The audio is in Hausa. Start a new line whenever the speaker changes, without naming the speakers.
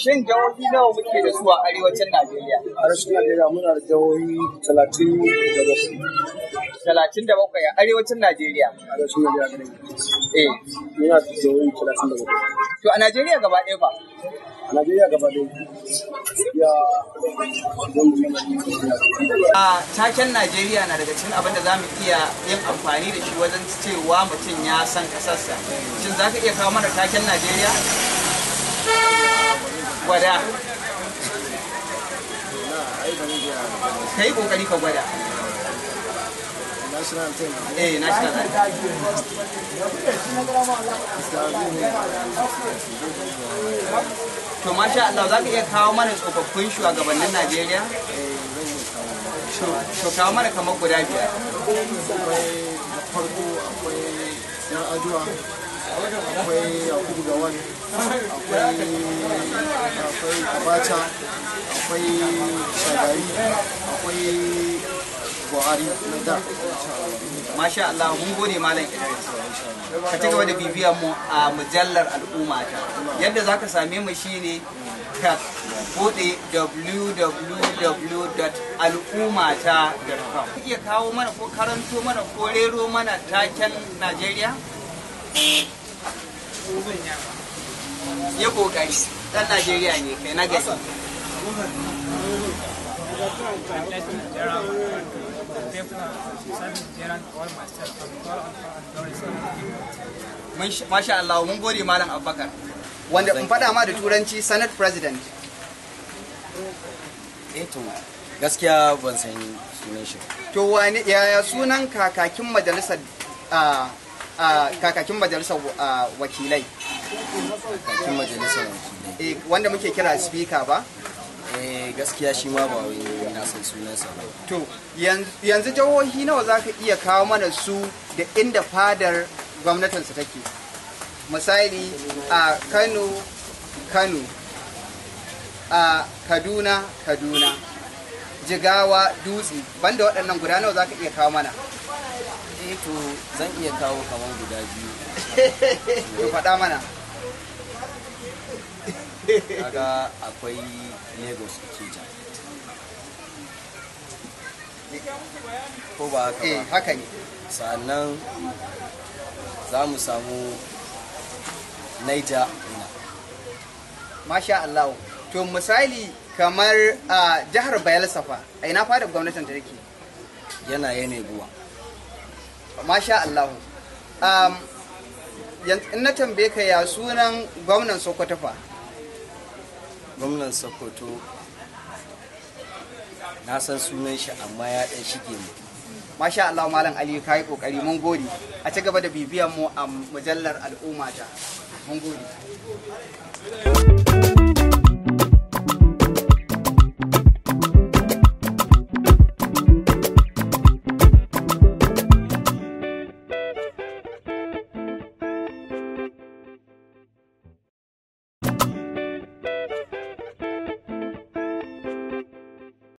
Shin jihohi nawa muke da su a arewacin Najeriya?
Arewacin Najeriya muna da jihohi 37.
37 a arewacin Najeriya.
Arewacin Najeriya ne.
Eh.
Muna da jihohi 37.
To a Najeriya gaba ɗaya ba?
A Najeriya gaba ɗaya. Ya.
A taken Najeriya na daga cikin abin da za mu iya yin amfani da shi wajen cewa mutum ya san ƙasarsa. Shin za ka iya kawo mana taken Najeriya? Gwada. Ka yi ƙoƙari ka gwada.
National anthem.
Eh, national anthem. To masha Allah, za ka iya kawo mana tsofaffin shugabannin Najeriya? To kawo mana kamar guda 5.
Akwai farko, akwai Yar'adua, akwai Yakubu Gowon, akwai Abacha, akwai Shagari, akwai Buhari na da.
Masha Allah, mun gode Malam Idris. Ka ci gaba da bibiyar mu a mujallar Al'umma Ta. Yadda za ka same mu shine ka bude www.al'ummata.com. Iya kawo mana ko karanto mana ko rero mana taken Najeriya? Ya kokari, dan Najeriya ne kai na gari. Masha Allah, mun gode Malam Abubakar. Wanda in faɗa ma da turanci Senate President.
Eh to gaskiya ban san sunan shi.
To wani yaya sunan kakakin majalisar kakakin majalisar wakilai?
Kakakin majalisar wakilai.
Eh, wanda muke kira speaker ba?
Eh, gaskiya shi ma ba wai na san sunansa ba.
To yanzu jihohi nawa zaka iya kawo mana su da inda fadar gwamnatinsu take? Misali a Kano, Kano, a Kaduna, Kaduna, Jigawa, Dutse, banda waɗannan guda nawa zaka iya kawo mana?
Eh to zan iya kawo kamar guda 2.
To faɗa mana.
Kaga akwai Lagos, Ikeja. Ko ba haka ba?
Eh, haka ne.
Sannan za mu samu Niger.
Masha Allah. To misali kamar a jihar Bayelsa fa, a ina fadar gwamnatin ta take?
Yana Yenegowa.
Masha Allah. In na tambaye ka ya sunan gwamnan Sokoto fa?
Gwamnan Sokoto na san sunan shi amma ya dan shige mu.
Masha Allah Malam Aliyu, kai kokari, mun gode. A ci gaba da bibiyan mu a mujallar Al'umma Ta. Mun gode.